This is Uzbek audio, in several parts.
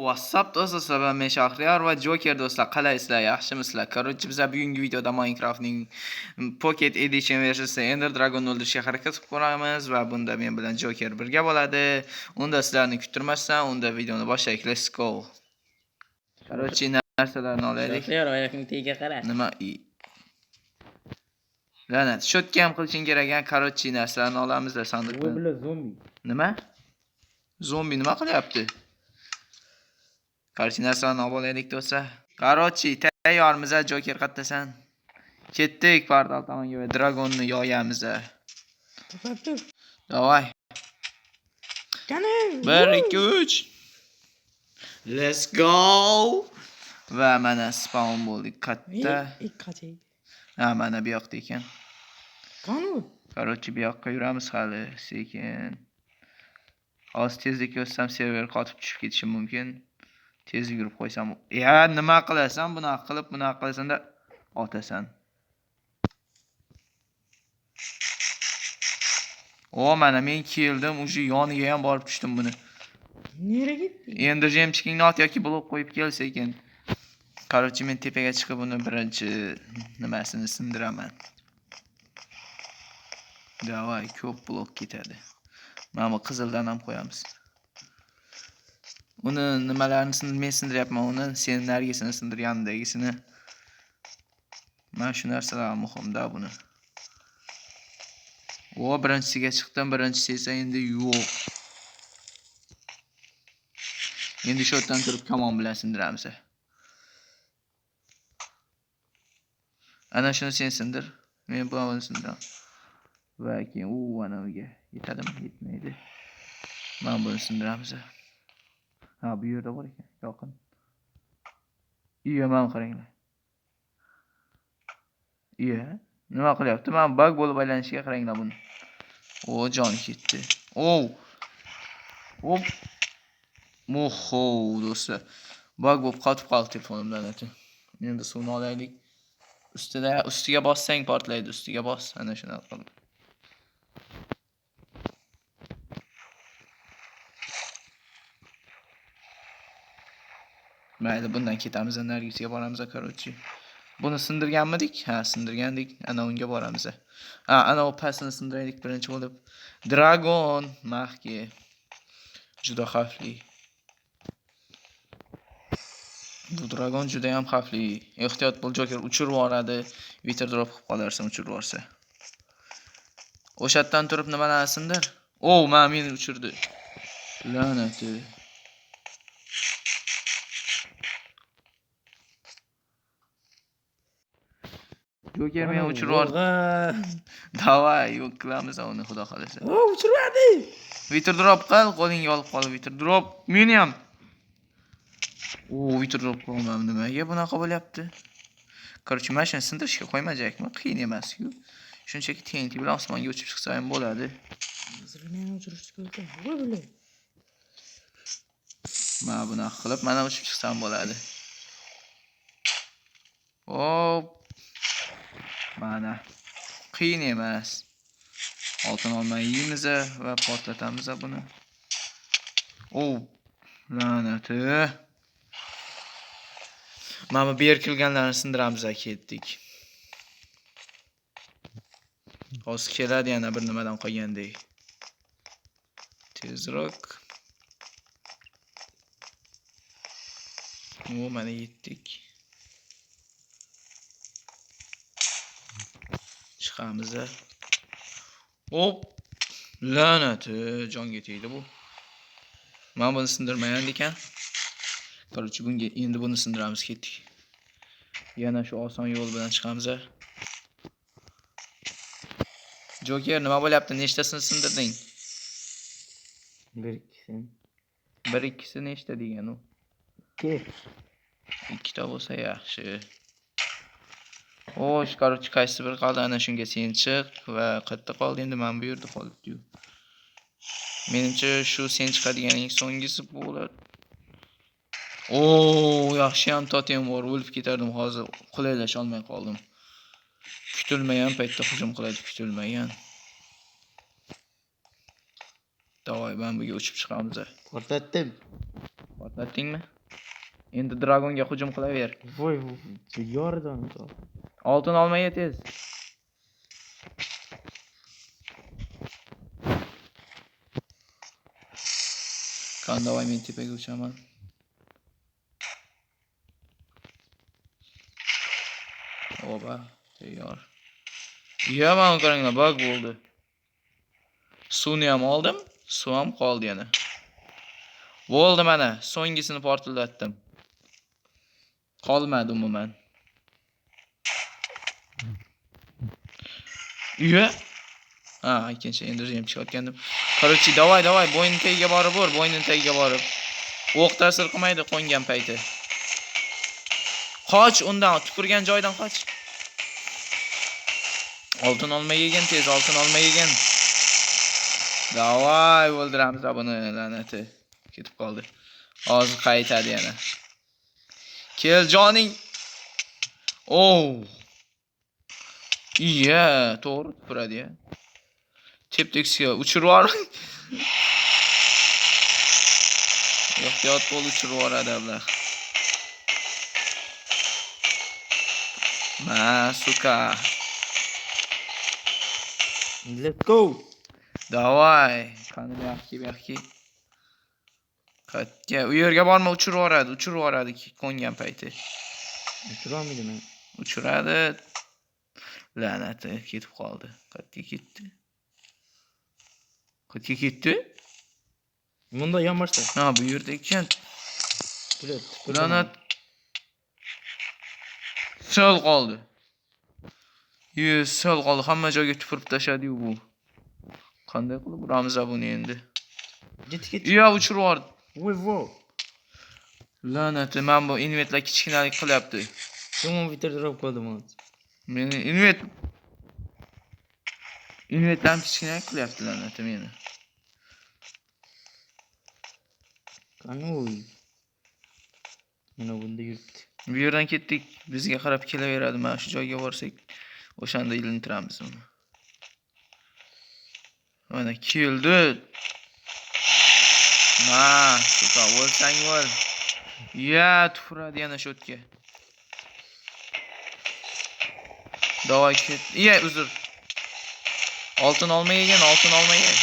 WhatsApp do'stlar, bilan men Shahriyor va Joker do'stlar, qalaysizlar, yaxshimisizlar? Короче, biz bugungi videoda Minecraftning Pocket Edition versiyasida Ender Dragon'ni o'ldirishga harakat qilib ko'ramiz va bunda men bilan Joker birga bo'ladi. Unda sizlarni kuttirmasdan, unda videoni boshlaylik. Let's go. Короче, narsalarni olaylik. Shahriyor, oyoqning tagiga qara. Nima? La'nat, shotka ham qilishing kerak ekan. Короче, narsalarni olamiz sandiqdan. Bu bilan zombi. Nima? Zombi nima qilyapti? Короче, narsalarni olib olaylik do'stlar. Короче, tayyormiz, Joker qayerdasan? Ketdik portal tomonga va dragonni yoyamiz. To'xtab tur. Давай. Qani? 1 2 3. Let's go. Va mana spawn bo'ldik katta. Qachon? Ha, mana bu yoqda ekan. Qani u? Короче, bu yoqqa yuramiz hali sekin. Hozir tezlik o'tsam server qotib tushib ketishim mumkin. Tez yugurib qo'ysam. Ya nima qilasan? Bunaqa qilib, bunaqa qilasan-da otasan. O, mana men keldim, уже yoniga ham borib tushdim buni. Nereye gittin? Endi jemchikingni ot yoki blok qo'yib kel sekin. Короче, men tepaga chiqib uni birinchi nimasini sindiraman. Давай, ko'p blok ketadi. Mana bu qizildan ham qo'yamiz. Uni nimalarini men sindiryapman uni, sen narigisini sindir, yonidagisini. Mana shu narsalar muhim-da buni. O, birinchisiga chiqdim, birinchisi esa endi yo'q. Endi shu yerdan turib kamon bilan sindiramiz. Ana shuni sen sindir. Men bu sindiraman. Va keyin u ana unga yetadimi? Yetmaydi. Mana buni sindiramiz. Ha, bu yerda bor ekan, yoqin. Iya, mana qaranglar. Iya, nima qilyapti? Mana bug bo'lib aylanishiga qaranglar buni. O, joni ketdi. O. Hop. Mo'ho, do'stlar. Bug bo'lib qotib qoldi telefonimdan ati. Endi suvni olaylik. Ustiga bossang portlaydi, ustiga bos. Ana shunaqa qilib. Mayli, bundan ketamiz, narigisiga boramiz, короче. Buni sindirganmidik? Ha, sindirgandik. Ana unga boramiz. Ha, ana u pastini sindiraylik birinchi bo'lib. Dragon maxki. Juda xavfli. Bu dragon juda ham xavfli. Ehtiyot bo'l, Joker uchirib yuboradi. Viter drop qilib qolarsan uchirib yuborsa. O'sha yerdan turib nimalarni sindir? O, mana meni uchirdi. La'nati. Joker meni uchirib yubordi. Давай, yo'q qilamiz uni, xudo xolasa. O, uchiradi. Viter drop qil, qo'lingga olib qol viter drop. Meni ham. O, viter drop qilolmadim. Nimaga bunaqa bo'lyapti? Короче, mana shuni sindirishga qo'ymajakmi? Qiyin emas-ku. Shunchaki TNT bilan osmonga uchib chiqsa ham bo'ladi. Hozir meni uchirishni ko'rdim. Voy bilan. Mana bunaqa qilib, mana uchib chiqsam bo'ladi. Hop. Mana. Qiyin emas. Oltin olma yeymiz va portlatamiz buni. O, la'nati. Mana bu berkilganlarni sindiramiz, ketdik. Hozir keladi yana bir nimadan qolgandek. Tezroq. O, mana yetdik. Chiqamiz. Hop. La'nati, jonga tegdi bu. Mana buni sindirmagan ekan. Короче, bunga endi buni sindiramiz, ketdik. Yana shu oson yo'l bilan chiqamiz. Joker, nima bo'lyapti? Nechtasini sindirding? Bir ikkisini. Bir ikkisi nechta degan u? 2. Ikkita bo'lsa yaxshi. Xo'sh, короче, qaysi biri qoldi? Ana shunga sen chiq va qayerda qoldi endi? Mana bu yerda qoldi-yu. Menimcha shu sen chiqadiganing so'nggisi bo'ladi. O, yaxshi ham totem bor, o'lib ketardim hozir. Qulaylasha olmay qoldim. Kutilmagan paytda hujum qiladi, kutilmagan. Давай, mana buga uchib chiqamiz. Portlatdim. Portlatdingmi? Endi dragonga hujum qilaver. Voy, yoridan. Oltin olmaga tez. Qani, давай men tepaga uchaman. Oba, tayyor. Ya, mana qaranglar, bug bo'ldi. Suvni ham oldim, suv ham qoldi yana. Bo'ldi mana, so'nggisini portlatdim. Qolmadi umuman. Iya. Ha, ikkinchi endi ham chiqayotgandim. Короче, давай, давай, bo'yni tagiga borib ur, bo'yni tagiga borib. O'q ta'sir qilmaydi qo'ngan payti. Qoch undan, tupurgan joydan qoch. Oltin olma yegin tez, oltin olma yegin. Давай, o'ldiramiz buni, la'nati. Ketib qoldi. Hozir qaytadi yana. Kel joning. Oh. Iya, to'g'ri tupuradi ya. Tep-tekisga uchirib yubor. Ehtiyot bo'l, uchirib yuboradi ablah. Ma, сука. Let's go. Давай. Qani bu yoqqa, bu yoqqa. Qayerga? U yerga borma, uchirib yuboradi, uchirib yuboradi qo'ngan payti. Uchirolmaydi men. Uchiradi. La'nati, ketib qoldi. Qayerga ketdi? Qayerga ketdi? Bunda yonboshda. Ha, bu yerda ekan. Bular tupurdi. La'nat. Sal qoldi. Ye, sal qoldi. Hamma joyga tupurib tashladi-yu bu. Qanday qilib uramiz buni endi? Ket ket. Iya, uchirib yubordi. Voy, voy. La'nati, mana bu invetlar kichkinalik qilyapti. Yomon bitta drop qoldi mana. Meni invetlar kichkinalik qilyapti la'nati meni. Qani uy. Mana bunda yuribdi. Bu yerdan ketdik, bizga qarab kelaveradi. Mana shu joyga borsak, o'shanda ilintiramiz uni. Mana keldi. Ma, сука, o'lsang o'l. Ya, tupuradi yana shu yerga. Давай ket. Iya, uzr. Oltin olma yegin, oltin olma ye.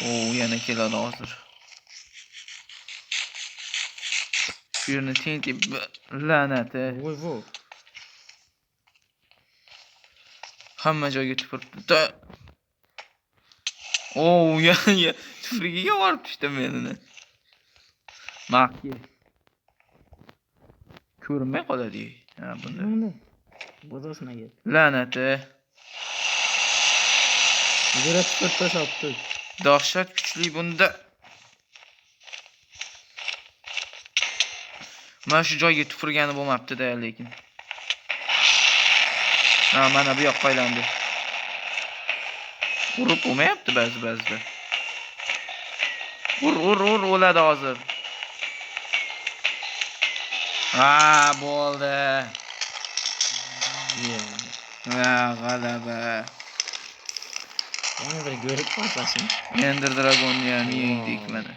O, yana keladi hozir. Shu yerni tintib la'nati. Voy, voy. Hamma joyga tupuribdi. O, ya, ya, tupurigiga borib tushdim meni. Maxki. Ko'rinmay qoladi. Ha, bunda. Bunda. Bozosmaga. La'nati. Bular tupurib tashlabdi. Dahshat kuchli bunda. Mana shu joyga tupurgani bo'lmabdi-da lekin. Ha, mana bu yoqqa aylandi. Urib bo'lmayapti ba'zi ba'zida. Ur, ur, ur, o'ladi hozir. Ha, bo'ldi. Ha, g'alaba. Yana bir ko'rib portlashim. Ender Dragonni ham yengdik mana.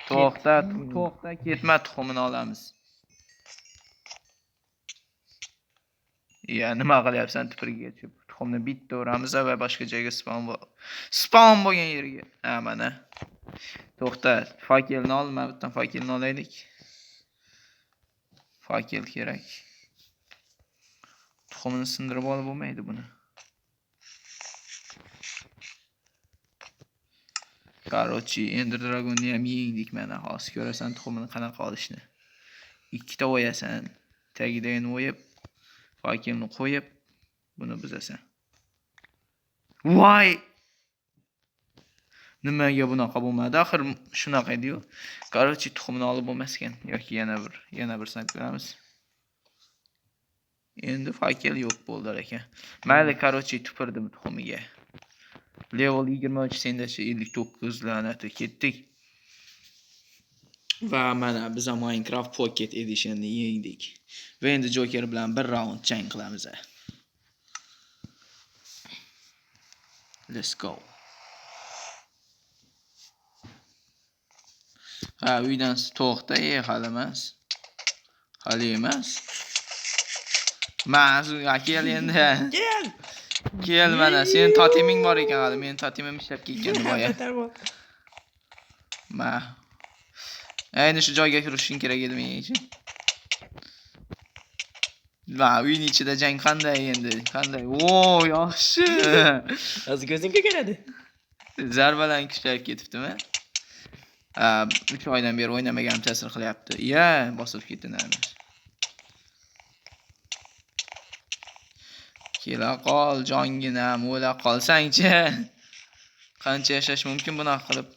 To'xta, to'xta, ketma, tuxumini olamiz. Ya, nima qilyapsan tupurgiga tushib? Tuxumni bitta uramiz va boshqa joyga spawn bo'lgan yerga. Ha, mana. To'xta, fakelni ol, mana bitta fakelni olaylik. Fakel kerak. Tuxumini sindirib olib bo'lmaydi buni. Короче, Ender Dragonni ham yengdik mana. Hozir ko'rasan tuxumini qanaqa olishni. Ikkita o'yasan, tagidagini o'yib, fakelni qo'yib, buni buzasan. Voy! Nimaga bunaqa bo'lmadi? Axir shunaqa edi-yu. Короче, tuxumini olib bo'lmas ekan yoki yana bir sinab ko'ramiz. Endi fakel yo'q bo'ldi ekan. Mayli, короче, tupurdim tuxumiga. Level 23 sendachi 59 la'nati ketdik. Va mana biz ham Minecraft Pocket Editionni yengdik. Va endi Joker bilan bir raund jang qilamiz. Let's go. Ha, uydan to'xta, hali emas. Hali emas. Ma, kel endi. Kel. Kel mana, sen toteming bor ekan hali. Meni totemim ishlab ketgandi boya. Battar bo'l. Ma. Ayni shu joyga kirishing kerak edi meningcha. Va, uyning ichida jang qanday endi? Qanday? O, yaxshi. Hozir ko'zing ko'karadi. Zarbadan kuchayib ketibdimi? Ha, 3 oydan beri o'ynamaganim ta'sir qilyapti. Ya, bosib ketdi nima. Kela qol, jonginam, o'la qolsangchi. Qancha yashash mumkin bunaqa qilib?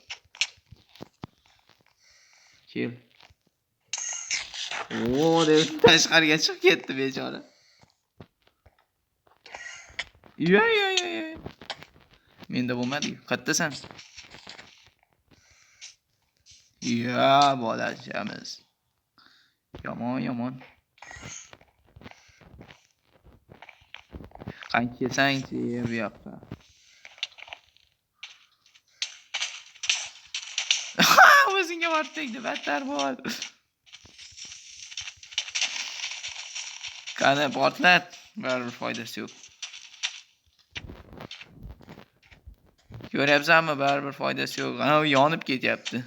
Kel. O, deb tashqariga chiqib ketdi bechora. Yo, yo, yo, yo. Menda bo'lmadi. Qayerdasan? Ya, bolachamiz. Yomon, yomon. Qani kelsangchi bu yoqqa. O'zingga borib tegdi, battar bo'l. Qani portlat, baribir foydasi yo'q. Ko'ryapsanmi, baribir foydasi yo'q. Ana u yonib ketyapti.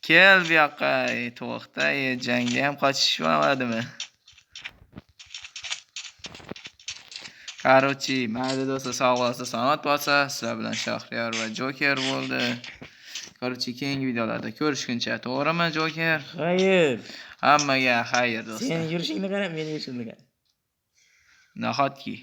Kel bu yoqqa, to'xta, jangda ham qochish bo'ladimi? Короче, mayli do'stlar, sog' bo'lsa, salomat bo'lsa, sizlar bilan Shahriyor va Joker bo'ldi. Короче, keyingi videolarda ko'rishguncha, to'g'rimi, Joker? Xayr. Hammaga xayr do'stlar. Sen yurishingni qara, meni yurishimni qara. Nahotki?